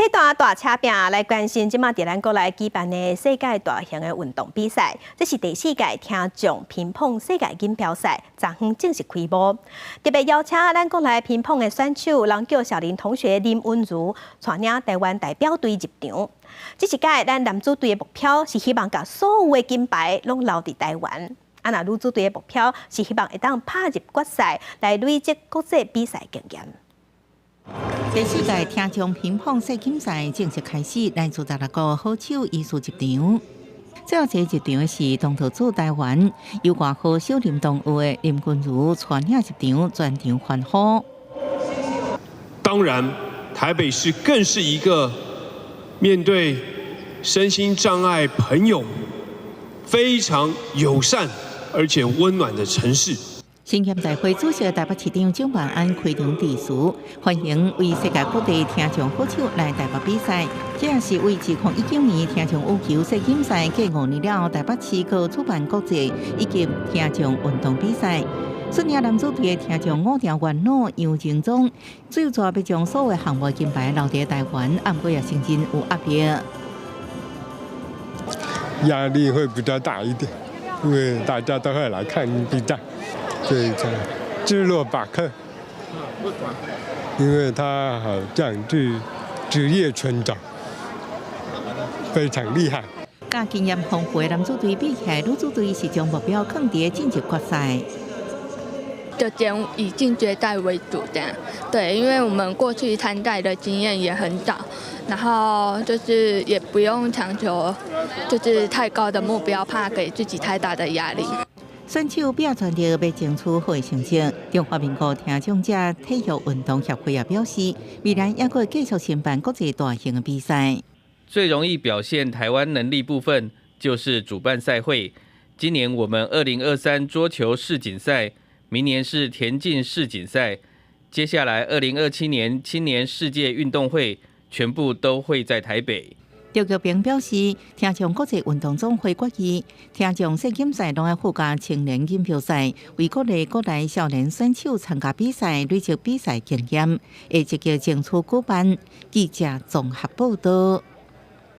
體壇大車拼來關心，這馬佇咱國內舉辦的世界大型的運動比賽，這是第四屆聽障乒乓世界錦標賽，昨昏正式開幕。特別邀請咱國內乒乓的選手，人叫小林同學林昀儒，帶領台灣代表隊入場。這一屆咱男子隊的目標是希望共所有的金牌攏留佇台灣，啊若女子隊的目標是希望會當拍入決賽，來累積國際比賽經驗。第四屆聽障乒乓世錦賽正式開始，來自16個好手依序入場。最後一個入場的是東道主台灣，由外號小林同學的林昀儒帶領入場，全場歡呼。當然，台北市更是一個面對身心障礙朋友非常友善而且溫暖的城市。身兼大會主席台北市長蔣萬安開場致辭，歡迎為世界各地聽障好手來台北比賽。這也是為2019年聽障羽球世錦賽過5年了後，台北市閣主辦國際以及聽障運動比賽。率領男子隊的聽障五條元老楊仁宗，最主要將所有項目金牌留佇台灣，毋過也承認有壓力。壓力會比較大一點，因為大家都會來看比賽。對，芝洛巴克，因為他好像是職業拳長，非常厲害。佮經驗豐富的男子隊比起來，女子隊是將目標放佇晉級決賽。就以進決賽為主，這樣對，因為我們過去參賽的經驗也很早，然後就是也不用強求，就是太高的目標，怕給自己太大的壓力。選手拼全力欲爭取好的成績。中華民國聽障者體育運動協會也表示，未來猶閣會繼續申辦國際大型的比賽。最容易表現台灣能力部分，就是主辦賽會。今年我們2023桌球世錦賽，明年是田徑世錦賽，接下來2027年青年世界運動會，全部都會在台北。劉玉平表示，聽障國際運動總會決議，聽障世錦賽攏愛附加青年錦標賽，為鼓勵國內少年選手參加比賽，累積比賽經驗，會積極爭取舉辦。記者綜合報道。